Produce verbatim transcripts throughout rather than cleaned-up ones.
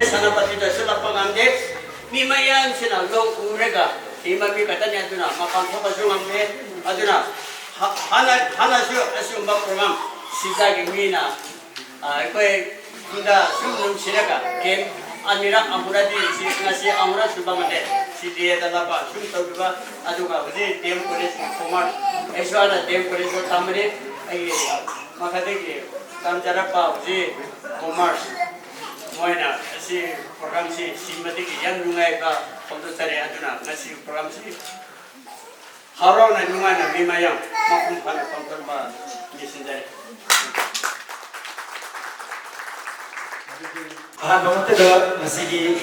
ꯁꯦꯅꯥꯄꯇꯤꯗꯁꯨ ꯂꯥꯛꯄ ꯉꯝꯗꯦ꯫ ꯃꯤ ꯃꯌꯥꯝꯁꯤꯅ ꯂꯧ ꯎꯔꯒ ꯍꯤꯡꯕ ꯃꯤ ꯈꯛꯇꯅꯤ꯫ ꯑꯗꯨꯅ ꯃꯄꯥꯟ ꯊꯣꯛꯄꯁꯨ ꯉꯝꯗꯦ꯫ ꯑꯗꯨꯅ ꯍ-, ꯍꯥꯟꯅ, ꯍꯥꯟꯅꯁꯨ ꯑꯁꯤꯒꯨꯝꯕ program ꯁꯤꯖꯥꯒꯤ ꯃꯤꯅ, ꯑ, ꯑꯩꯈꯣꯏ ꯈꯨꯟꯗ ꯁꯨꯝ ꯅꯨꯡꯁꯤꯔꯒ camp ꯑꯅꯤꯔꯛ ꯑꯍꯨꯝꯔꯛꯇꯤ ꯁꯤ, ꯉꯁꯤ ꯑꯍꯨꯝꯔꯛ ꯁꯨꯕ ꯉꯝꯗꯦ꯫ ꯁꯤ ꯗꯦꯗ ꯂꯥꯛꯄ ꯁꯨꯝ ꯇꯧꯕꯤꯕ꯫ ꯑꯗꯨꯒ ꯍꯧꯖꯤꯛ D M College of Commerce ꯑꯩꯁꯨ ꯍꯥꯟꯅ D M College ꯇꯝꯕꯅꯤ꯫ ꯑꯩꯒꯤ ꯃꯈꯥꯗꯒꯤ ꯇꯝꯖꯔꯛꯄ ꯍꯧꯖꯤꯛ Commerce꯫ ꯃꯣꯏꯅ ꯑꯁꯤ program ꯁꯤ ꯁꯤꯟꯕꯗꯒꯤ ꯌꯥꯝ ꯅꯨꯡꯉꯥꯏꯕ ꯐꯣꯡꯗꯣꯛꯆꯔꯤ꯫ ꯑꯗꯨꯅ ꯉꯁꯤ program ꯁꯤ ꯍꯔꯥꯎꯅ ꯅꯨꯡꯉꯥꯏꯅ ꯃꯤ ꯃꯌꯥꯝ ꯃꯄꯨꯡ ꯐꯥꯅ ꯄꯥꯡꯊꯣꯛꯄ ꯅꯤꯡꯁꯤꯡꯖꯔꯤ꯫ ꯑꯍꯥꯟꯕꯃꯛꯇꯗ ꯉꯁꯤꯒꯤ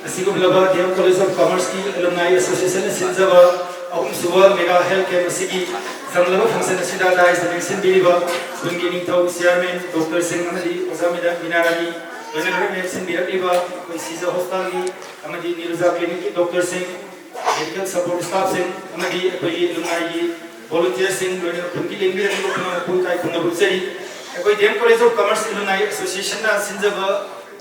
ꯑꯁꯤꯒꯨꯝꯂꯕ D M College of Commerce ꯀꯤ Alumni Association ꯅ ꯁꯤꯟꯖꯕ ꯑꯍꯨꯝꯁꯨꯕ Mega Health Camp ꯑꯁꯤꯒꯤ ꯆꯝꯂꯕ function ꯑꯁꯤꯗ dais ꯇ ꯂꯦꯡꯁꯤꯟꯕꯤꯔꯤꯕ ꯈꯨꯟꯒꯤ ꯅꯤꯡꯊꯧ chairman doctor ꯁꯤꯡ ꯑꯃꯗꯤ ꯑꯣꯖꯥ ꯃꯦꯗꯥꯝ ꯕꯤꯅꯥ ꯔꯥꯅꯤ, ꯂꯣꯏꯅꯅ ꯂꯦꯡꯁꯤꯟꯕꯤꯔꯛꯂꯤꯕ ꯑꯩꯈꯣꯏ ꯁꯤꯖ hospital ꯒꯤ ꯑꯃꯗꯤ ꯅꯤꯔꯨꯖꯥ clinic ꯀꯤ doctor ꯁꯤꯡ, medical support staff ꯁꯤꯡ ꯑꯃꯗꯤ ꯑꯩꯈꯣꯏꯒꯤ alumni ꯒꯤ volunteer ꯁꯤꯡ, ꯂꯣꯏꯅꯅ ꯈꯨꯟꯒꯤ ꯂꯦꯡꯕꯤꯔꯛꯂꯤꯕ ꯄꯨꯝꯅꯃꯛꯄꯨ ꯏꯀꯥꯏ ꯈꯨꯝꯅꯕ ꯎꯠꯆꯔꯤ꯫ ꯑꯩꯈꯣꯏ D M College of Commerce Alumni Association ꯅ ꯁꯤꯟꯖꯕ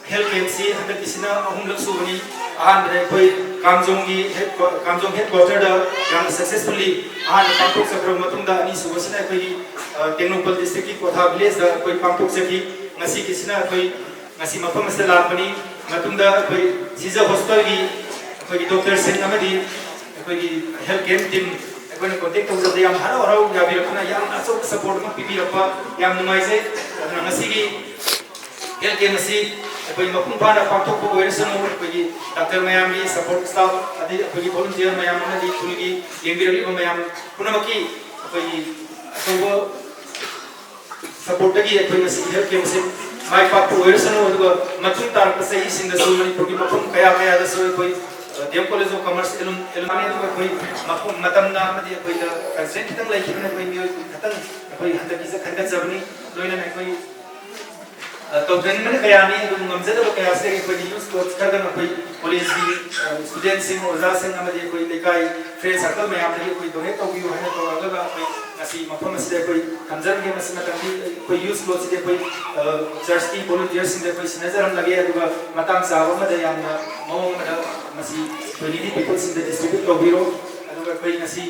health camp ꯁꯤ ꯍꯟꯗꯛꯀꯤꯁꯤꯅ ꯑꯍꯨꯝꯂꯛ ꯁꯨꯕꯅꯤ꯫ ꯑꯍꯥꯟꯕꯗ ꯑꯩꯈꯣꯏ ꯀꯥꯝꯖꯣꯡꯒꯤ head-, ꯀꯥꯝꯖꯣꯡ headquarter ꯗ ꯌꯥꯝꯅ successfully ꯑꯍꯥꯟꯕ ꯄꯥꯡꯊꯣꯛꯆꯈ꯭ꯔꯕ ꯃꯇꯨꯡꯗ, ꯑꯅꯤꯁꯨꯕꯁꯤꯅ ꯑꯩꯈꯣꯏꯒꯤ, ꯑ, ꯇꯦꯡꯅꯧꯄꯜ district ꯀꯤ ꯀ꯭ꯋꯥꯊꯥ village ꯗ ꯑꯩꯈꯣꯏ ꯄꯥꯡꯊꯣꯛꯆꯈꯤ꯫ ꯉꯁꯤꯒꯤꯁꯤꯅ ꯑꯩꯈꯣꯏ ꯉꯁꯤ ꯃꯐꯝ ꯑꯁꯤꯗ ꯂꯥꯛꯄꯅꯤ꯫ ꯃꯇꯨꯡꯗ ꯑꯩꯈꯣꯏ ꯁꯤꯖ hospital ꯒꯤ ꯑꯩꯈꯣꯏꯒꯤ doctor ꯁꯤꯡ ꯑꯃꯗꯤ ꯑꯩꯈꯣꯏꯒꯤ health camp team ꯑꯩꯈꯣꯏꯅ contact ꯇꯧꯖꯕꯗ ꯌꯥꯝ ꯍꯔꯥꯎ ꯍꯔꯥꯎ ꯌꯥꯕꯤꯔꯛꯇꯨꯅ ꯌꯥꯝꯅ ꯑꯆꯧꯕ support ꯑꯃ ꯄꯤꯕꯤꯔꯛꯄ ꯌꯥꯝ ꯅꯨꯡꯉꯥꯏꯖꯩ꯫ ꯑꯗꯨꯅ ꯉꯁꯤꯒꯤ ꯍꯦꯜꯊ ꯀꯦꯝ ꯑꯁꯤ ꯑꯩꯈꯣꯏ ꯃꯄꯨꯡ ꯐꯥꯅ ꯄꯥꯡꯊꯣꯛꯄ ꯑꯣꯏꯔꯁꯅꯨ, ꯑꯩꯈꯣꯏꯒꯤ ꯗꯥꯛꯇꯔ ꯃꯌꯥꯝꯒꯤ ꯁꯄꯣꯔꯠ ꯁ꯭ꯇꯥꯐ, ꯑꯗꯩ ꯑꯩꯈꯣꯏꯒꯤ ꯚꯣꯂꯨꯟꯇꯤꯌꯔ ꯃꯌꯥꯝ ꯑꯃꯗꯤ ꯈꯨꯜꯒꯤ ꯌꯦꯡꯕꯤꯔꯛꯂꯤꯕ ꯃꯌꯥꯝ ꯄꯨꯝꯅꯃꯛꯀꯤ ꯑꯩꯈꯣꯏꯒꯤ ꯑꯆꯧꯕ ꯁꯄꯣꯔꯠꯇꯒꯤ ꯑꯩꯈꯣꯏ ꯉꯁꯤ ꯍꯦꯜꯊ ꯀꯦꯝ ꯑꯁꯤ ꯃꯥꯏ ꯄꯥꯛꯄ ꯑꯣꯏꯔꯁꯅꯨ, ꯑꯗꯨꯒ ꯃꯇꯨꯡ ꯇꯥꯔꯛꯄ ꯆꯍꯤꯁꯤꯡꯗꯁꯨ ꯃꯅꯤꯄꯨꯔꯒꯤ ꯃꯐꯝ ꯀꯌꯥ ꯀꯌꯥꯗꯁꯨ ꯑꯩꯈꯣꯏ, ꯑ, D M college of commerce alum-, alumni ꯑꯗꯨꯒ ꯑꯩꯈꯣꯏ ꯃꯐꯝ, ꯃꯇꯝꯅ ꯑꯃꯗꯤ ꯑꯩꯈꯣꯏꯗ ꯀꯟꯁꯦꯟ ꯈꯤꯇꯪ ꯂꯩꯈꯤꯕꯅ ꯑꯩꯈꯣꯏ ꯃꯤꯑꯣꯏ ꯈꯤꯇꯪ ꯑꯩꯈꯣꯏ ꯍꯟꯗꯛꯀꯤꯁꯦ ꯈꯟꯒꯠꯆꯕꯅꯤ꯫ ꯂꯣꯏꯅꯅ ꯑꯩꯈꯣꯏ ꯑ, ꯇꯧꯖꯅꯤꯡꯕꯅ ꯀꯌꯥꯅꯤ, ꯑꯗꯨꯕꯨ ꯉꯝꯖꯗꯕ ꯀꯌꯥꯁꯤꯗꯒꯤ ꯑꯩꯈꯣꯏꯒꯤ ꯌꯨꯠ ꯀ꯭ꯂꯕ ꯈꯔꯗꯅ ꯑꯩꯈꯣꯏ ꯀꯣꯂꯦꯖꯀꯤ, ꯑ, ꯁ꯭ꯇꯨꯗꯦꯟꯠꯁꯤꯡ, ꯑꯣꯖꯥꯁꯤꯡ ꯑꯃꯗꯤ ꯑꯩꯈꯣꯏ ꯂꯩꯀꯥꯏ ꯐ꯭ꯔꯦꯟ ꯁꯥꯔꯀꯜ ꯃꯌꯥꯝꯗꯒꯤ ꯑꯩꯈꯣꯏ ꯗꯣꯅꯦꯠ ꯇꯧꯕꯤꯌꯨ ꯍꯥꯏꯅ ꯇꯧꯔꯛꯂꯒ ꯑꯩꯈꯣꯏ ꯉꯁꯤ ꯃꯐꯝ ꯑꯁꯤꯗ ꯑꯩꯈꯣꯏ ꯊꯝꯖꯔꯝꯒꯦ꯫ ꯃꯁꯤ ꯃꯇꯝꯗꯤ ꯑꯩꯈꯣꯏ ꯌꯨꯠ ꯀ꯭ꯂꯕꯁꯤꯗꯤ ꯑꯩꯈꯣꯏ, ꯑ, ꯆꯔꯆꯀꯤ ꯚꯣꯂꯨꯟꯇꯤꯌꯔꯁꯤꯡꯗ ꯑꯩꯈꯣꯏ ꯁꯤꯟꯅꯖꯔꯝꯂꯒꯦ, ꯑꯗꯨꯒ ꯃꯇꯥꯡ ꯆꯥꯕ ꯑꯃꯗ ꯌꯥꯝꯅ ꯃꯑꯣꯡ ꯑꯃꯗ ꯃꯁꯤ ꯑꯩꯈꯣꯏ ꯅꯤꯗꯤ ꯄꯤꯄꯜꯁꯤꯡꯗ ꯗꯤꯁꯇ꯭ꯔꯤꯕ꯭ꯌꯨꯠ ꯇꯧꯕꯤꯔꯣ꯫ ꯑꯗꯨꯒ ꯑꯩꯈꯣꯏ ꯉꯁꯤ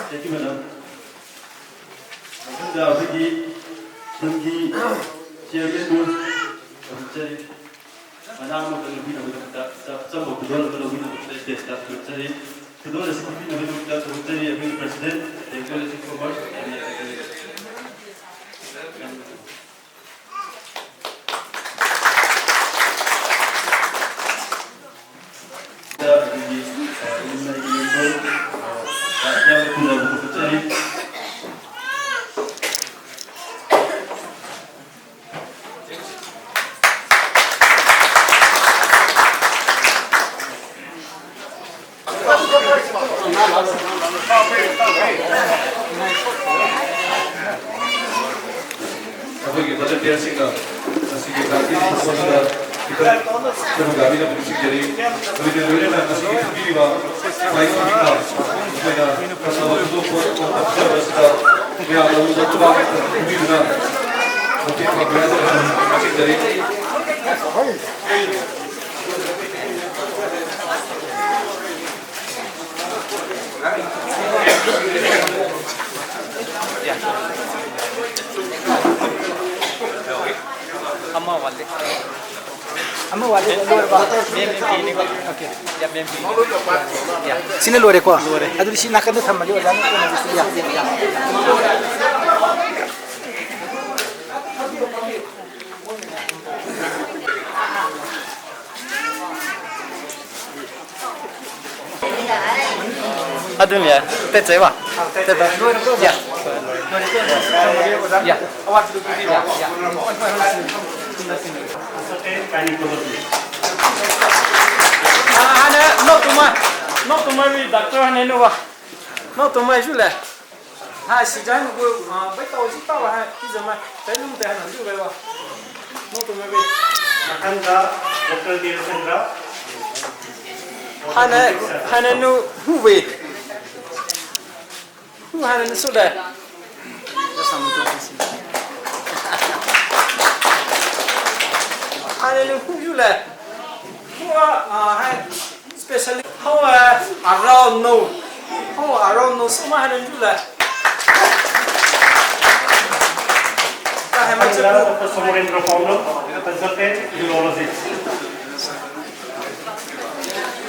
Thank you, madam. ꯃꯊꯪꯗ ꯑꯩꯈꯣꯏꯒꯤ ꯈꯨꯟꯒꯤ ꯆꯤꯌꯔꯃꯦꯟꯕꯨ ꯀꯧꯖꯔꯤ꯫ ꯃꯅꯥ ꯑꯃꯈꯛ ꯂꯧꯕꯤꯅꯕꯒꯤꯗꯃꯛꯇ, ꯑꯆꯝꯕ ꯈꯨꯗꯣꯜ ꯑꯃ ꯂꯧꯕꯤꯅꯕꯒꯤꯗꯃꯛꯇ ꯁ꯭ꯇꯦꯖꯇ ꯀꯧꯖꯔꯤ꯫ ꯈꯨꯗꯣꯜ ꯑꯁꯤ ꯄꯤꯕꯤꯅꯕꯒꯤꯗꯃꯛꯇ ꯀꯧꯖꯔꯤ ꯑꯩꯈꯣꯏꯒꯤ president, D M college of commerce, M A secretary. ꯑꯩꯈꯣꯏꯒꯤ ꯚꯣꯂꯨꯟꯇꯤꯌꯔꯁꯤꯡꯅ ꯃꯁꯤꯒꯤ ꯒꯥꯔꯗꯦꯟ ꯃꯐꯝ ꯑꯁꯤꯗ ꯈꯤꯇꯪ ꯈꯨꯔꯨꯝ ꯒꯥꯕꯤꯅꯕ ꯅꯤꯡꯁꯤꯡꯖꯔꯤ꯫ ꯂꯣꯏꯅ ꯂꯣꯏꯅꯅ ꯃꯁꯤꯒꯤ ꯄꯤꯕꯤꯔꯤꯕ ꯄ꯭ꯔꯥꯏꯖ ꯈꯨꯗꯤꯡꯃꯛ ꯑꯩꯈꯣꯏꯅ ꯐꯖꯕ ꯈꯨꯗꯣꯜꯄꯣꯠ ꯄꯤꯖꯕ ꯑꯁꯤꯗ ꯃꯌꯥꯝꯅ ꯎꯕ ꯈꯨꯕꯥꯛ ꯈꯨꯕꯤꯗꯨꯅ ꯃꯇꯦꯡ ꯄꯥꯡꯕꯤꯔꯛꯅꯕ ꯅꯤꯡꯁꯤꯡꯖꯔꯤ꯫ ꯑꯃ ꯋꯥꯠꯂꯤ꯫ ꯑꯃ ꯋꯥꯠꯂꯤ, ꯂꯣꯏꯔꯕ? ꯃꯦꯝ, ꯃꯦꯝ ꯄꯤꯅꯤꯀꯣ꯫ ꯑꯣꯀꯦ꯫ ꯌꯥ, ꯃꯦꯝ ꯄꯤꯅꯤ꯫ ꯌꯥ꯫ ꯁꯤꯅ ꯂꯣꯏꯔꯦꯀꯣ? ꯂꯣꯏꯔꯦ꯫ ꯑꯗꯨꯗꯤ ꯁꯤ ꯅꯥꯀꯟꯗ ꯊꯝꯃꯒꯦ, ꯑꯣꯖꯥꯅ ꯀꯣꯟꯅ ꯁꯤ, ꯌꯥ, ꯌꯥ꯫ ꯑꯗꯨꯅꯦ, ꯄꯦꯠꯆꯩꯕ? ꯄꯦꯠꯆꯩ꯫ ꯌꯥ꯫ ꯌꯥ꯫ ꯑꯋꯥꯠꯄꯗꯨ ꯄꯤꯕꯤꯔꯣ꯫ ꯌꯥ, ꯌꯥ꯫ ꯑ, ꯍꯥꯟꯅ ꯅꯣꯛꯇꯨꯃ, ꯅꯣꯛꯇꯨꯃ ꯃꯤ ꯗꯥꯛꯇꯔ ꯍꯥꯟꯅ ꯅꯣꯛꯑꯣ꯫ ꯅꯣꯛꯇꯨꯃ ꯑꯩꯁꯨ ꯂꯩ꯫ ꯍꯥ, ꯁꯤꯖꯥ ꯅꯈꯣꯏ, ꯑ, ꯕꯩ ꯇꯧꯁꯤ ꯇꯧ ꯍꯥꯏ, ꯄꯤꯖꯃ, ꯀꯩꯅꯣꯝꯇ ꯍꯥꯟꯅ ꯍꯧꯖꯤꯛ ꯂꯩꯕ꯫ ꯅꯣꯛꯇꯨꯃ ꯃꯤ꯫ ꯃꯊꯪꯗ ꯗꯣꯛꯇꯔ ꯗꯤꯔꯆꯟꯗ꯭ꯔ꯫ ꯍꯥꯟꯅ, ꯍꯥꯟꯅ ꯅꯨ ꯍꯨꯕꯤ꯫ ꯍꯨ ꯍꯥꯟꯅ ꯅꯨ ꯁꯨꯗꯦ꯫ ꯍꯥꯟꯅ ꯅꯨ ꯍꯨ ꯌꯨꯂꯦ꯫ ꯍꯨ ꯑ, ꯑ, ꯍꯥꯏ, specially, ꯍꯨ ꯑ, ꯑꯔꯥꯎ ꯅꯨ꯫ ꯍꯨ ꯑꯔꯥꯎ ꯅꯨ ꯁꯨꯃ ꯍꯥꯟꯅ ꯌꯨꯂꯦ꯫ ꯀ ꯍꯦ ꯃꯆꯦ ꯍꯨ꯫ ꯗꯣꯛꯇꯔ ꯁꯣꯃꯣꯔꯦꯟꯗ꯭ꯔ ꯄꯥꯎꯅꯝ, consultant urologist꯫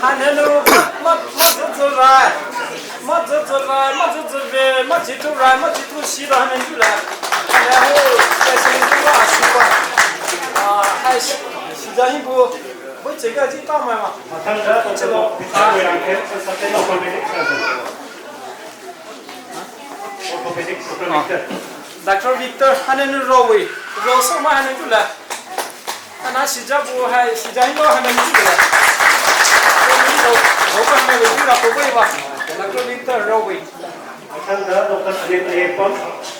ꯍꯥꯟꯅꯅꯨ ꯃ, ꯃ, ꯃ ꯖꯨ ꯖꯨ ꯔꯥꯏ꯫ ꯃ ꯖꯨ ꯖꯨ ꯔꯥꯏ, ꯃ ꯖꯨ ꯖꯨ ꯔꯦ, ꯃ ꯖꯤ ꯇꯨ ꯔꯥꯏ, ꯃ ꯖꯤ ꯇꯨ ꯁꯤ ꯔꯥꯏ ꯍꯥꯟꯅ ꯖꯨ ꯂꯥꯏ꯫ ꯍꯥꯟꯅ ꯍꯣ, ꯂꯥꯏꯁꯪ ꯖꯨ ꯔꯥ ꯁꯨ ꯔꯥꯏ꯫ ꯑ, ꯍꯥꯏ, ꯁꯤꯗ ꯍꯤꯕꯨ, ꯍꯣꯏ ꯆꯦꯒ ꯖꯤ ꯇꯥ ꯃꯥꯏ ꯃꯥ꯫ ꯃꯊꯪꯗ ꯆꯠꯂꯣ꯫ Doctor Bikash Moirangthem, consultant orthopedic surgeon꯫ Orthopedic, Doctor uh. Victor꯫ Doctor Victor, ꯍꯥꯟꯅꯅꯨ ꯔꯣꯋꯤ꯫ ꯔꯣ ꯁꯣ ꯃꯥ ꯍꯥꯟꯅ ꯖꯨ ꯂꯥꯏ꯫ ꯑꯅꯥ ꯁꯤꯖꯥꯕꯨ ꯍꯥꯏ, ꯁꯤꯖꯥ ꯍꯤꯡꯒꯣ ꯍꯥꯟꯅ ꯃꯤ ꯂꯩ꯫ ꯑꯩꯈꯣꯏ ꯃꯤ ꯂꯧ, ꯂꯧꯕ ꯍꯥꯟꯅ ꯂꯣꯏꯕꯤ ꯂꯥꯛꯄꯧꯕ ꯏꯕ꯫ ꯗꯥꯛꯇꯔ ꯕꯤꯛꯇꯔ ꯔꯧꯕꯤ꯫ ꯃꯊꯪꯗ doctor Anil Ayekpam,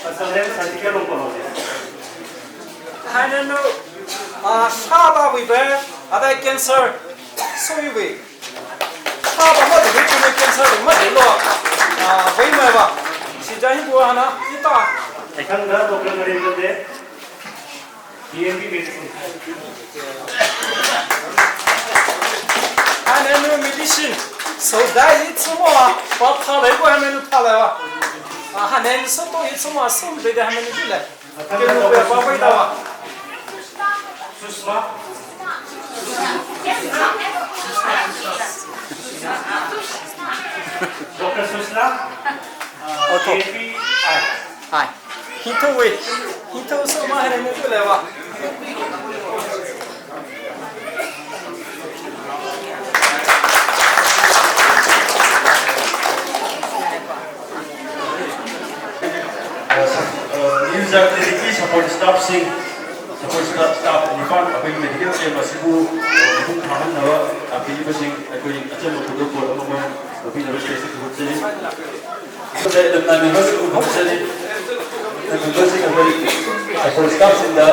consultant surgical oncologist꯫ ꯍꯥꯟꯅꯅꯨ, ꯑ, ꯁꯥꯕ ꯑꯣꯏꯕ, ꯑꯗ cancer ꯁꯣꯏꯕꯤ꯫ ꯁꯥꯕ ꯑꯃꯗ ꯂꯣꯏ ꯆꯨꯝꯃꯦ, cancer ꯑꯃꯗ ꯂꯣ꯫ ꯑ, ꯕꯩ ꯃꯥꯏꯕ꯫ ꯁꯤꯖꯥ ꯍꯤꯡꯒꯣ ꯍꯥꯟꯅ ꯏꯇꯥ꯫ ꯃꯊꯪꯗ ꯗꯣꯛꯇꯔ ꯅꯔꯦꯟꯗ꯭ꯔ ꯗꯦꯕ꯫ ꯍꯥꯟꯅꯅꯨ medicine꯫ ꯁꯧꯗꯥ ꯏꯠ ꯁꯨꯃꯣ꯫ ꯄꯥꯞ ꯊꯥ ꯂꯩꯕꯣ ꯍꯥꯟꯅꯅꯨ ꯊꯥ ꯂꯩꯕ꯫ ꯑ, ꯍꯥꯟꯅꯅꯨ ꯁꯣꯇꯣ ꯏꯠ ꯁꯨꯃꯣ, ꯁꯨꯝ ꯂꯩꯗꯦ ꯍꯥꯟꯅꯅꯨ ꯖꯨ ꯂꯩ꯫ ꯀꯩꯅꯣ ꯄꯦ ꯄꯥ ꯄꯩ ꯇꯥꯕ꯫ Sushma. Doctor Sushma. Uh, Auto. J P I. Hi. Hito wait. Hito so ma hare mo ko lewa. New Jack Lady Support Staff Singh, Support Staff, Staff ꯅꯤꯄꯥꯟ ꯑꯩꯈꯣꯏꯒꯤ medical camp ꯑꯁꯤꯕꯨ ꯃꯄꯨꯡ ꯐꯥꯍꯟꯅꯕ ꯂꯥꯛꯄꯤꯔꯤꯕꯁꯤꯡ ꯑꯩꯈꯣꯏ ꯑꯆꯝꯕ ꯈꯨꯗꯣꯜꯄꯣꯠ ꯑꯃꯃꯝ ꯂꯧꯕꯤꯅꯕ ꯁꯤꯗ ꯊꯥꯒꯠꯆꯔꯤ꯫ ꯑꯗꯨꯝꯅ members ꯎ ꯐꯝꯖꯔꯤ꯫ Membersꯁꯤꯡ ꯑꯩꯈꯣꯏ support staffꯁꯤꯡꯗ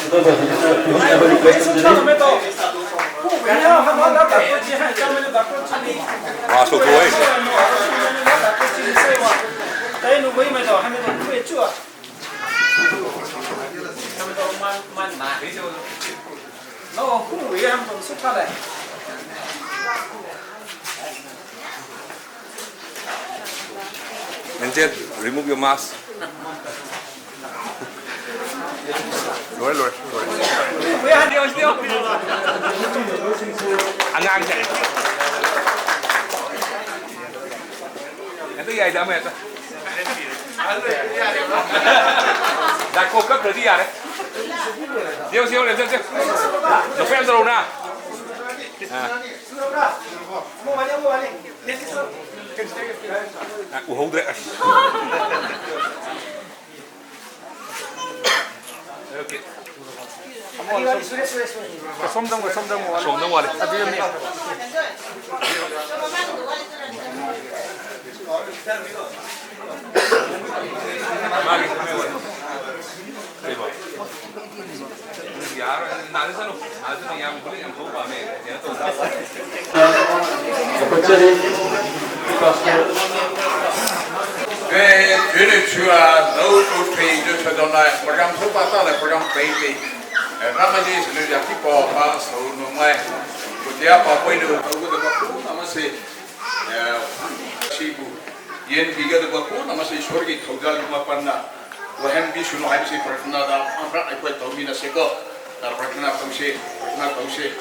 ꯈꯨꯗꯣꯜꯄꯣꯠ ꯄꯤꯕꯤꯅꯕ request ꯇꯧꯖꯔꯤ꯫ ꯃꯥꯁ ꯂꯧꯊꯣꯛꯑꯣꯍꯦ꯫ Angel, remove your mask. ꯂꯣꯏꯔꯦ, ꯂꯣꯏꯔꯦ, ꯂꯣꯏꯔꯦ꯫ ꯑꯉꯥꯡꯁꯦ꯫ ꯍꯦꯛꯇ ꯌꯥꯏꯗ, ꯑꯃ ꯍꯦꯛꯇ꯫ ꯗꯥꯏꯀꯣ ꯀꯛꯈ꯭ꯔꯗꯤ ꯌꯥꯔꯦ꯫ ꯁꯤꯌꯣ, ꯁꯤꯌꯣ, ꯂꯦꯞꯆꯧ, ꯁꯤꯌꯣ꯫ ꯅꯈꯣꯏ ꯌꯥꯝ ꯇꯧꯔꯧꯅ꯫ ꯑꯥ꯫ ꯑꯥ, ꯎꯍꯧꯗ꯭ꯔꯦ꯫ ꯑꯁ꯫ ꯑꯣꯀꯦ꯫ ꯑꯁꯣꯝꯗ ꯑꯃꯨꯛ, ꯑꯁꯣꯝꯗ ꯑꯃꯨꯛ ꯋꯥꯠꯂꯤ꯫ ꯑꯁꯣꯝꯗ ꯋꯥꯠꯂꯤ꯫ ꯑꯗꯨ ꯌꯥꯝ ꯃꯤ꯫ ꯃꯥꯒꯤ ꯀꯩꯕ? ꯌꯥꯔꯣꯏ, ꯅꯥꯗꯁꯅꯨ꯫ ꯅꯥꯗꯁꯅꯨ, ꯌꯥꯝ ꯒꯨꯂꯤ ꯌꯥꯝ ꯊꯧꯕ ꯄꯥꯝꯃꯦ꯫ ꯀꯩꯅꯣ ꯇꯧꯕ꯫ ꯂꯧꯈꯠꯆꯔꯤ꯫ ꯄꯥꯁꯇꯔ꯫ ꯑꯦ, ꯊꯨꯏꯅ ꯊꯨꯏ, ꯂꯧ ꯎꯊꯩꯗꯨ ꯊꯣꯏꯗꯣꯛꯅ program ꯊꯣꯛꯄ ꯇꯥꯔꯦ, program ꯀꯩ ꯀꯩ꯫ ꯑꯦ, ꯔꯥꯃꯖꯤ ꯁꯅꯨ ꯖꯥꯇꯤ ꯄꯥꯎ ꯄꯥ ꯁꯧ ꯅꯣꯡꯃꯥꯏ꯫ ꯀꯨꯇꯤꯌꯥ ꯄꯥꯄꯣꯏꯅ ꯇꯧꯒꯗꯕ ꯄꯨꯝꯅꯃꯛ ꯑꯁꯤ, ꯑꯦ, ꯁꯤꯕꯨ ꯌꯦꯟꯕꯤꯒꯗꯕ ꯄꯨꯝꯅꯃꯛ ꯑꯁꯤ ꯏꯁꯣꯔꯒꯤ ꯊꯧꯖꯥꯜꯒꯤ ꯃꯥꯄꯟꯅ ꯑꯣꯏꯍꯟꯕꯤꯁꯅꯨ ꯍꯥꯏꯕꯁꯤ ꯄ꯭ꯔꯊꯅꯥꯗ ꯑꯃꯔꯛ ꯑꯩꯈꯣꯏ ꯇꯧꯃꯤꯟꯅꯁꯤꯀꯣ꯫ ꯄ꯭ꯔꯊꯅꯥ ꯇꯧꯁꯤ, ꯄ꯭ꯔꯊꯅꯥ ꯇꯧꯁꯤ꯫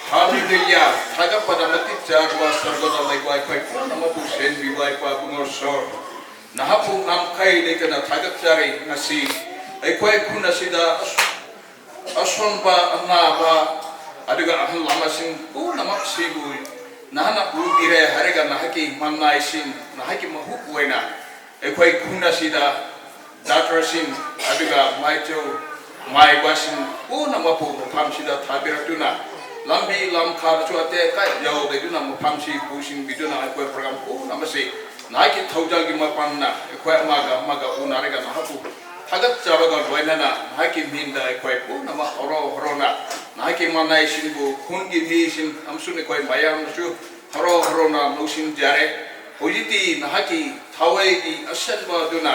ꯍꯥꯂꯦꯂꯨꯌꯥ꯫ ꯊꯥꯒꯠꯄꯗ ꯃꯇꯤꯛ ꯆꯥꯔꯕ ꯁꯔꯒꯗ ꯂꯩꯕ ꯑꯩꯈꯣꯏ ꯄꯨꯝꯅꯃꯛꯄꯨ ꯁꯦꯝꯕꯤꯕ ꯏꯄꯥ ꯏꯕꯨꯡꯉꯣ ꯏꯁꯣꯔ, ꯅꯍꯥꯛꯄꯨ ꯉꯝꯈꯩ ꯂꯩꯇꯅ ꯊꯥꯒꯠꯆꯔꯤ꯫ ꯉꯁꯤ ꯑꯩꯈꯣꯏ ꯈꯨꯟ ꯑꯁꯤꯗ ꯑꯁ-, ꯑꯁꯣꯟꯕ, ꯑꯅꯥꯕ, ꯑꯗꯨꯒ ꯑꯍꯜ ꯂꯃꯟꯁꯤꯡ ꯄꯨꯝꯅꯃꯛꯁꯤꯕꯨ ꯅꯍꯥꯛꯅ ꯎꯕꯤꯔꯦ ꯍꯥꯏꯔꯒ ꯅꯍꯥꯛꯀꯤ ꯃꯅꯥꯏꯁꯤꯡ, ꯅꯍꯥꯛꯀꯤ ꯃꯍꯨꯠ ꯑꯣꯏꯅ ꯑꯩꯈꯣꯏ ꯈꯨꯟ ꯑꯁꯤꯗ ꯗꯥꯛꯇꯔꯁꯤꯡ ꯑꯗꯨꯒ ꯃꯥꯏꯆꯧ ꯃꯥꯏꯕꯁꯤꯡ ꯄꯨꯝꯅꯃꯛꯄꯨ ꯃꯐꯝꯁꯤꯗ ꯊꯥꯕꯤꯔꯛꯇꯨꯅ, ꯂꯝꯕꯤ ꯂꯝꯈꯥꯗꯁꯨ ꯑꯇꯦꯛ ꯑꯀꯥꯏ ꯌꯥꯎꯗꯗꯨꯅ ꯃꯐꯝꯁꯤ ꯄꯨꯁꯤꯟꯕꯤꯗꯨꯅ ꯑꯩꯈꯣꯏ ꯄ꯭ꯔꯣꯒ꯭ꯔꯥꯝ ꯄꯨꯝꯅꯃꯛꯁꯤ ꯅꯍꯥꯛꯀꯤ ꯊꯧꯖꯥꯜꯒꯤ ꯃꯄꯥꯟꯅ ꯑꯩꯈꯣꯏ ꯑꯃꯒ ꯑꯃꯒ ꯎꯅꯔꯒ ꯅꯍꯥꯛꯄꯨ ꯊꯥꯒꯠꯆꯕꯒ ꯂꯣꯏꯅꯅ ꯅꯍꯥꯛꯀꯤ ꯃꯤꯡꯗ ꯑꯩꯈꯣꯏ ꯄꯨꯝꯅꯃꯛ ꯍꯔꯥꯎ ꯍꯔꯥꯎꯅ ꯅꯍꯥꯛꯀꯤ ꯃꯅꯥꯏꯁꯤꯡꯕꯨ ꯈꯨꯟꯒꯤ ꯃꯤꯁꯤꯡ ꯑꯃꯁꯨꯡ ꯑꯩꯈꯣꯏ ꯃꯌꯥꯝꯅꯁꯨ ꯍꯔꯥꯎ ꯍꯔꯥꯎꯅ ꯂꯧꯁꯤꯟꯖꯔꯦ꯫ ꯍꯧꯖꯤꯛꯇꯤ ꯅꯍꯥꯛꯀꯤ ꯊꯋꯥꯏꯒꯤ ꯑꯁꯦꯡꯕ ꯑꯗꯨꯅ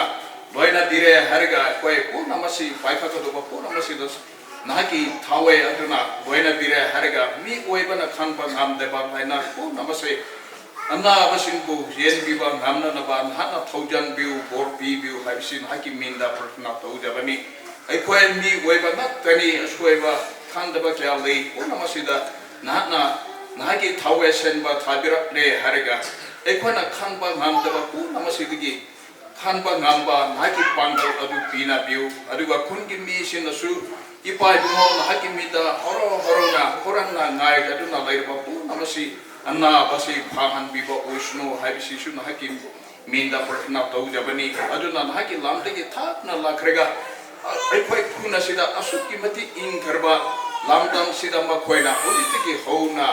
ꯂꯣꯏꯅꯕꯤꯔꯦ ꯍꯥꯏꯔꯒ ꯑꯩꯈꯣꯏ ꯄꯨꯝꯅꯃꯛꯁꯤ ꯄꯥꯏꯈꯠꯀꯗꯧꯕ ꯄꯨꯝꯅꯃꯛꯁꯤꯗ ꯅꯍꯥꯛꯀꯤ ꯊꯋꯥꯏ ꯑꯗꯨꯅ ꯂꯣꯏꯅꯕꯤꯔꯦ ꯍꯥꯏꯔꯒ ꯃꯤ ꯑꯣꯏꯕꯅ ꯈꯟꯕ ꯉꯝꯗꯕ ꯂꯥꯏꯅꯥ ꯄꯨꯝꯅꯃꯛꯁꯦ ꯑꯅꯥꯕꯁꯤꯡꯕꯨ ꯌꯦꯡꯕꯤꯕ ꯉꯝꯅꯅꯕ ꯅꯍꯥꯛꯅ ꯊꯧꯖꯥꯟꯕꯤꯌꯨ, ꯕꯣꯔ ꯄꯤꯕꯤꯌꯨ ꯍꯥꯏꯕꯁꯤ ꯅꯍꯥꯛꯀꯤ ꯃꯤꯡꯗ ꯄ꯭ꯔꯊꯅꯥ ꯇꯧꯖꯕꯅꯤ꯫ ꯑꯩꯈꯣꯏ ꯃꯤ ꯑꯣꯏꯕ ꯉꯥꯛꯇꯅꯤ, ꯑꯁꯣꯏꯕ ꯈꯪꯗꯕ ꯀꯌꯥ ꯂꯩ꯫ ꯄꯨꯝꯅꯃꯛꯁꯤꯗ ꯅꯍꯥꯛꯅ ꯅꯍꯥꯛꯀꯤ ꯊꯋꯥꯏ ꯁꯦꯡꯕ ꯊꯥꯕꯤꯔꯛꯂꯦ ꯍꯥꯏꯔꯒ ꯑꯩꯈꯣꯏꯅ ꯈꯪꯕ ꯉꯝꯗꯕ ꯄꯨꯝꯅꯃꯛꯁꯤꯗꯒꯤ ꯈꯟꯕ ꯉꯝꯕ ꯅꯍꯥꯛꯀꯤ ꯄꯥꯡꯒꯜ ꯑꯗꯨ ꯄꯤꯅꯕꯤꯌꯨ꯫ ꯑꯗꯨꯒ ꯈꯨꯟꯒꯤ ꯃꯤꯁꯤꯡꯅꯁꯨ ꯏꯄꯥ ꯏꯕꯨꯡꯉꯣ ꯅꯍꯥꯛꯀꯤ ꯃꯤꯗ ꯍꯔꯥꯎ ꯍꯔꯥꯎꯅ ꯈꯨꯔꯝꯅ ꯉꯥꯏꯒꯗꯨꯅ ꯂꯩꯔꯕ ꯄꯨꯝꯅꯃꯛꯁꯤ ꯑꯅꯥꯕꯁꯤ ꯐꯍꯟꯕꯤꯕ ꯑꯣꯏꯁꯅꯨ ꯍꯥꯏꯕꯁꯤꯁꯨ ꯅꯍꯥꯛꯀꯤ ꯃꯤꯡꯗ ꯄ꯭ꯔꯊꯅꯥ ꯇꯧꯖꯕꯅꯤ꯫ ꯑꯗꯨꯅ ꯅꯍꯥꯛꯀꯤ ꯂꯝꯗꯒꯤ ꯊꯥꯞꯅ ꯂꯥꯛꯈ꯭ꯔꯒ ꯑꯩꯈꯣꯏ ꯈꯨꯟ ꯑꯁꯤꯗ ꯑꯁꯨꯛꯀꯤ ꯃꯇꯤꯛ ꯏꯪꯈ꯭ꯔꯕ ꯂꯝꯗꯝꯁꯤꯗ ꯃꯈꯣꯏꯅ ꯍꯧꯖꯤꯛꯇꯒꯤ ꯍꯧꯅ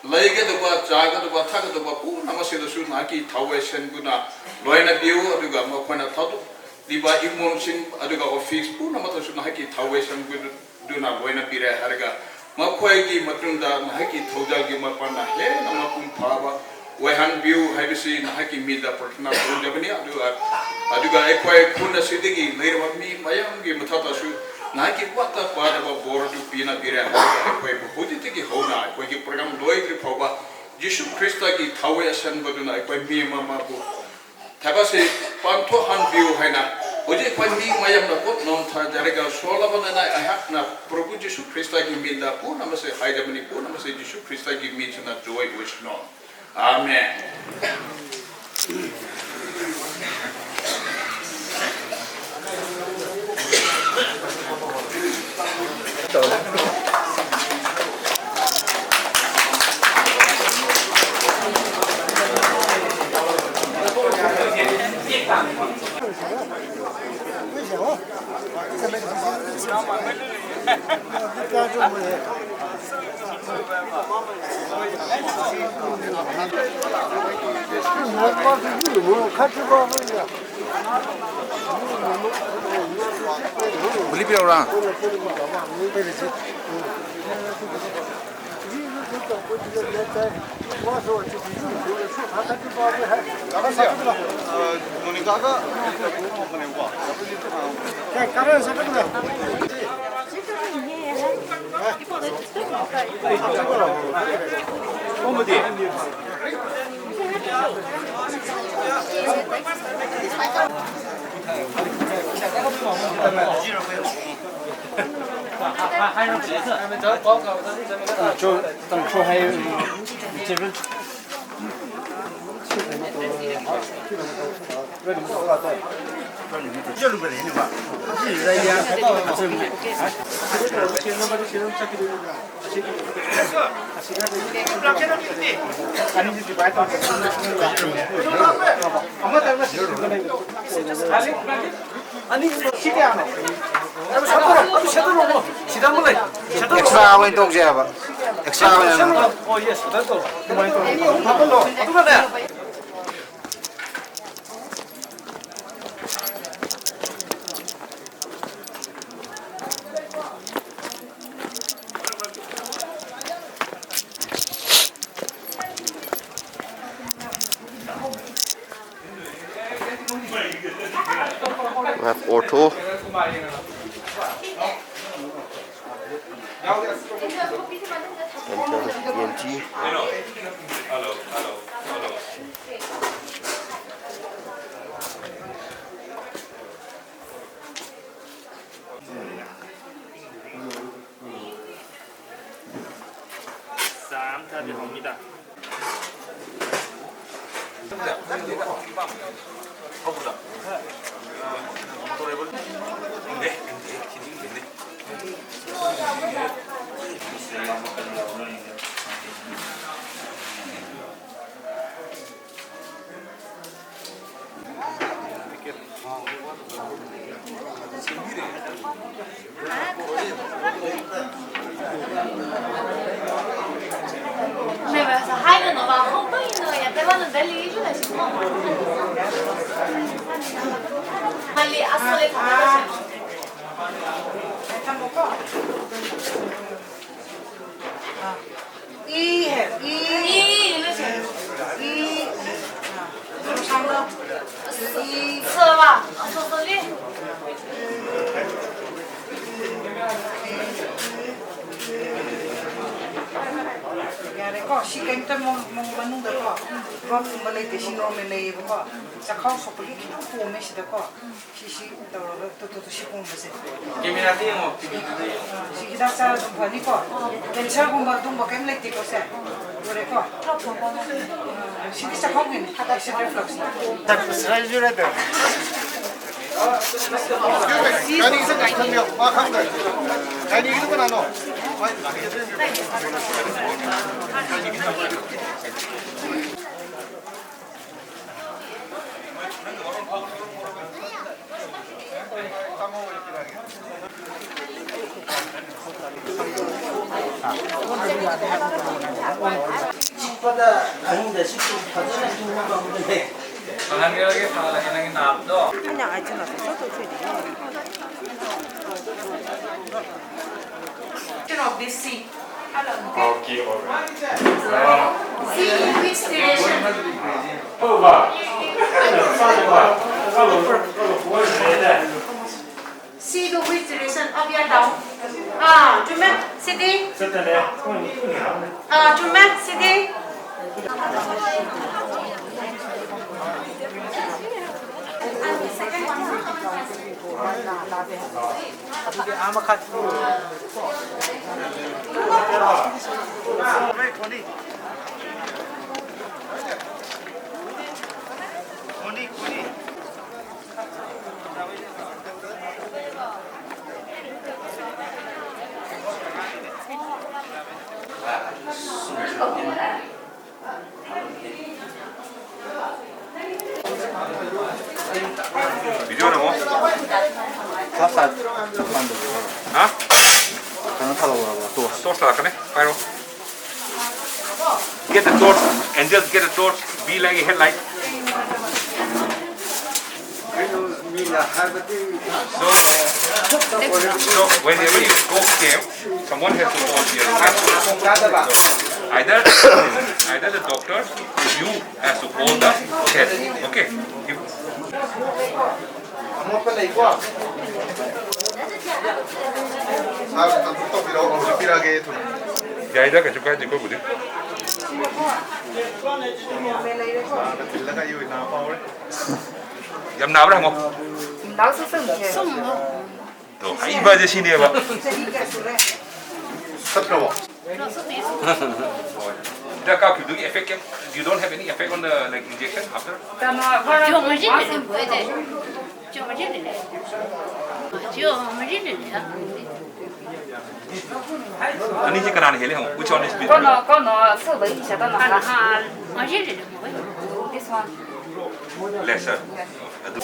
ꯂꯩꯒꯗꯕ, ꯆꯥꯒꯗꯕ, ꯊꯛꯀꯗꯕ ꯄꯨꯝꯅꯃꯛꯁꯤꯗꯁꯨ ꯅꯍꯥꯛꯀꯤ ꯊꯋꯥꯏ ꯁꯦꯡꯗꯨꯅ ꯂꯣꯏꯅꯕꯤꯌꯨ꯫ ꯑꯗꯨꯒ ꯃꯈꯣꯏꯅ ꯊꯕꯛ ꯂꯤꯕ ꯏꯃꯨꯡꯁꯤꯡ ꯑꯗꯨꯒ ꯑꯣꯐꯤꯁ ꯄꯨꯝꯅꯃꯛꯇꯁꯨ ꯅꯍꯥꯛꯀꯤ ꯊꯋꯥꯏ ꯁꯦꯡꯗꯨꯅ ꯂꯣꯏꯅꯕꯤꯔꯦ ꯍꯥꯏꯔꯒ ꯃꯈꯣꯏꯒꯤ ꯃꯇꯨꯡꯗ ꯅꯍꯥꯛꯀꯤ ꯊꯧꯖꯥꯜꯒꯤ ꯃꯄꯥꯟꯅ ꯍꯦꯟꯅ ꯃꯄꯨꯡ ꯐꯥꯕ ꯑꯣꯏꯍꯟꯕꯤꯌꯨ ꯍꯥꯏꯕꯁꯤ ꯅꯍꯥꯛꯀꯤ ꯃꯤꯗ ꯄ꯭ꯔꯊꯅꯥ ꯇꯧꯖꯕꯅꯤ꯫ ꯑꯗꯨꯒ, ꯑꯗꯨꯒ ꯑꯩꯈꯣꯏ ꯈꯨꯟ ꯑꯁꯤꯗꯒꯤ ꯂꯩꯔꯕ ꯃꯤ ꯃꯌꯥꯝꯒꯤ ꯃꯊꯛꯇꯁꯨ ꯅꯍꯥꯛꯀꯤ ꯋꯥꯠꯇ ꯄꯥꯗꯕ ꯕꯣꯔ ꯑꯗꯨ ꯄꯤꯅꯕꯤꯔꯦ ꯍꯥꯏꯔꯒ ꯑꯩꯈꯣꯏꯕꯨ ꯍꯧꯖꯤꯛꯇꯒꯤ ꯍꯧꯅ ꯑꯩꯈꯣꯏꯒꯤ ꯄ꯭ꯔꯣꯒ꯭ꯔꯥꯝ ꯂꯣꯏꯗ꯭ꯔꯤ ꯐꯥꯎꯕ ꯖꯤꯁꯨ ꯈ꯭ꯔꯤꯁꯇꯒꯤ ꯊꯋꯥꯏ ꯑꯁꯦꯡꯕꯗꯨꯅ ꯑꯩꯈꯣꯏ ꯃꯤ ꯑꯃ ꯑꯃꯕꯨ ꯊꯕꯛꯁꯤ ꯄꯥꯡꯊꯣꯛꯍꯟꯕꯤꯌꯨ ꯍꯥꯏꯅ ꯍꯧꯖꯤꯛ ꯑꯩꯈꯣꯏ ꯃꯤ ꯃꯌꯥꯝꯅ ꯄꯨꯛ ꯅꯣꯝꯊꯖꯔꯒ ꯁꯣꯜꯂꯕꯅꯤꯅ ꯑꯩꯍꯥꯛꯅ ꯄ꯭ꯔꯚꯨ ꯖꯤꯁꯨ ꯈ꯭ꯔꯤꯁꯇꯒꯤ ꯃꯤꯡꯗ ꯄꯨꯝꯅꯃꯛꯁꯦ ꯍꯥꯏꯖꯕꯅꯤ, ꯄꯨꯝꯅꯃꯛꯁꯦ ꯖꯤꯁꯨ ꯈ꯭ꯔꯤꯁꯇꯒꯤ ꯃꯤꯡꯁꯤꯅ ꯖꯣꯏ ꯑꯣꯏꯁꯅꯨ꯫ ꯑꯥꯃꯦꯟ꯫ ꯒꯨꯂꯤ ꯄꯤꯔꯛꯎꯔꯥ? ꯃꯣꯅꯤꯀꯥꯒ ꯑꯅꯤ, ꯁꯤ ꯀꯌꯥꯅꯣ? ꯁꯤꯗ ꯑꯃ ꯂꯩ꯫ ꯁꯤꯗ ꯑꯃ ꯑꯦꯛꯁꯇ꯭ꯔꯥ ꯑꯣꯏꯅ ꯇꯧꯁꯦ ꯍꯥꯏꯕ꯫ ꯑꯦꯛꯁꯇ꯭ꯔꯥ ꯑꯣꯏꯅ꯫ ꯑꯣ, ꯌꯦꯁ, ꯁꯤꯗ ꯇꯧ꯫ ꯑꯗꯨꯃꯥꯏꯅ ꯇꯧ꯫ ꯑꯗꯨꯒꯅꯦ꯫ We have ortho, dental, E N T. ꯊꯥꯕꯤꯔꯛꯑꯣ ꯃꯤꯗ꯫ ꯊꯝꯃꯣꯀꯣ꯫ ꯏ ꯍꯦ, ꯏ꯫ E, E, E. ꯑꯥ, ꯁꯣꯔ ꯁꯥꯡꯅ꯫ ꯏ꯫ ꯁ ꯋꯥ꯫ ꯑ, ꯁꯣ, ꯁꯣ, ꯂꯤ꯫ ꯌꯥꯔꯦꯀꯣ, ꯁꯤ ꯀꯩꯝꯇ ꯃ-, ꯃ-, ꯃꯅꯨꯡꯗꯀꯣ, drop ꯀꯨꯝꯕ ꯂꯩꯇꯦ, ꯁꯤ normal ꯂꯩꯌꯦꯕꯀꯣ꯫ ꯆꯈꯥꯎ ꯁꯣꯛꯄꯒꯤ ꯈꯤꯇꯪ ꯄꯣꯝꯃꯦ ꯁꯤꯗꯀꯣ꯫ ꯁꯤ, ꯁꯤ ꯇꯧꯔꯒ ꯇꯨ, ꯇꯨ, ꯇꯨ, ꯁꯤ ꯄꯣꯝꯕꯁꯦ꯫ ꯀꯦꯃꯦꯔꯥꯗ ꯌꯦꯡꯉꯣ, ꯇꯤꯚꯤꯗꯨꯗ ꯌꯦꯡꯉꯣ꯫ ꯁꯤ ꯍꯤꯗꯥꯛ ꯆꯥꯔ ꯑꯗꯨꯝ ꯐꯅꯤꯀꯣ? ꯀꯦꯟꯁꯔꯒꯨꯝꯕ ꯑꯗꯨꯝꯕ ꯀꯩꯝ ꯂꯩꯇꯦꯀꯣ ꯁꯦ? ꯂꯣꯏꯔꯦꯀꯣ? ꯁꯤꯗꯤ ꯆꯥꯛꯈꯥꯎꯒꯤꯅꯤ, acid reflux꯫ ꯗꯥꯛꯇꯔ ꯁꯥꯏꯁꯨ ꯅꯠꯇꯦ꯫ ꯒꯥꯔꯤꯒꯤꯗꯨ ꯈꯟꯕꯤꯌꯣ, ꯃꯥ ꯈꯪꯗ꯭ꯔꯦ꯫ ꯒꯥꯔꯤꯒꯤꯗꯨ ꯀꯅꯥꯅꯣ? ꯆꯤꯛꯄꯗ ꯑꯍꯤꯡꯗ ꯆꯤꯛꯄ ꯐꯖꯅ ꯇꯨꯝꯕ ꯉꯝꯕꯅꯦ꯫ ꯐꯍꯟꯈ꯭ꯔꯒꯦ, ꯐꯍꯜꯂꯒꯦ ꯅꯪꯒꯤ ꯅꯥꯕꯗꯣ꯫ ꯑꯩꯅ ꯍꯥꯏꯁꯤꯅ ꯆꯠꯊꯣꯛ ꯆꯠꯊꯣꯛ ꯊꯣꯛꯏꯗꯨꯗꯤ꯫ Of this sea. Okay, all right. Sea in which direction? Sea to which direction? Up or down? ꯑꯥ, ꯆꯨꯝꯃꯦ꯫ ꯁꯤꯗꯤ? ꯑꯥ, ꯆꯨꯝꯃꯦ꯫ ꯁꯤꯗꯤ? ꯑꯗꯨꯗꯤ ꯑꯥ ꯃꯈꯥ ꯚꯤꯗꯤꯑꯣ ꯅꯝꯃꯣ꯫ ꯐ꯭ꯂꯥꯁ ꯂꯥꯏꯠ ꯄꯥꯟꯗꯕ꯭ꯔꯣ? ꯍꯥ? ꯀꯩꯅꯣ ꯊꯥꯜꯍꯧꯔꯕ? ꯇꯣꯔꯆ꯫ ꯇꯣꯔꯆ ꯊꯥꯜꯂꯛꯀꯅꯤ꯫ ꯄꯥꯏꯔꯣ꯫ Get the torch, Angel, get the torch. Be like a headlight. ꯃꯤꯅ ꯍꯥꯏꯕꯗꯤ So, so whenever you go camp, someone has to hold here. Either, either the doctor, you has to hold the head. Okay? If ꯑꯃꯣꯠꯄ ꯂꯩꯀꯣ? ꯁꯥꯔ, ꯑꯗꯨ ꯇꯧꯕꯤꯔꯛꯑꯣ, ꯍꯧꯖꯤꯛ ꯄꯤꯔꯛꯑꯒꯦ ꯊꯨꯅ꯫ ꯌꯥꯏꯗ, ꯀꯩꯁꯨ ꯀꯥꯏꯗꯦ ꯑꯩꯈꯣꯏꯕꯨꯗꯤ꯫ ꯁꯥꯔꯅ ꯊꯤꯜꯂꯒ ꯑꯩ ꯑꯣꯏꯅ ꯅꯥꯕ ꯍꯧꯔꯦ꯫ ꯌꯥꯝ ꯅꯥꯕ꯭ꯔꯥ ꯍꯪꯉꯣ꯫ ꯇꯣ, ꯍꯩꯕꯁꯦ ꯁꯤꯅꯦꯕ꯫ ꯆꯠꯈ꯭ꯔꯕꯣ? ꯍꯤꯗꯥꯛ ꯀꯥꯞꯈꯤꯕꯗꯨꯒꯤ effect ꯀꯩꯝ, you don't have any effect on the, like, injection after? ꯆꯨꯝꯃꯗꯤ ꯂꯩꯔꯦ, ꯕꯣꯏꯗꯤ꯫ ꯆꯨꯝꯃꯗꯤ ꯂꯩꯔꯦ꯫ ꯆꯨꯝꯃꯗꯤ ꯂꯩꯔꯦ꯫ ꯑꯅꯤꯁꯤ ꯀꯅꯥꯅ ꯍꯦꯜꯂꯤ ꯍꯪꯉꯣ꯫ Which one is bigger? ꯀꯣꯟꯅ, ꯀꯣꯟꯅ ꯁꯨꯕ ꯏꯁꯦ ꯀꯣꯟꯅ꯫ ꯍꯥꯟꯅ, ꯍꯥꯟꯅ, ꯍꯧꯖꯤꯛ ꯂꯩꯔꯦ, ꯃꯣꯏ꯫ This one. Less, sir. ꯑꯗꯨ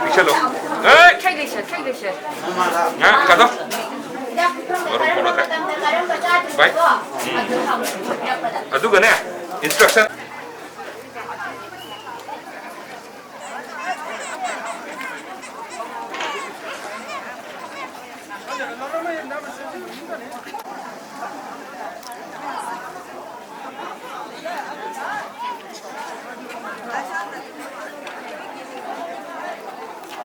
ꯄꯤꯁꯜꯂꯨ꯫ ꯑꯦ! ꯉꯥ ꯀꯥꯗꯣ꯫ ꯃꯔꯨꯝ ꯐꯥꯎꯅꯗ꯭ꯔꯦ꯫ ꯚꯥꯏ꯫ ꯎꯝ꯫ ꯑꯗꯨꯒꯅꯦ, instruction꯫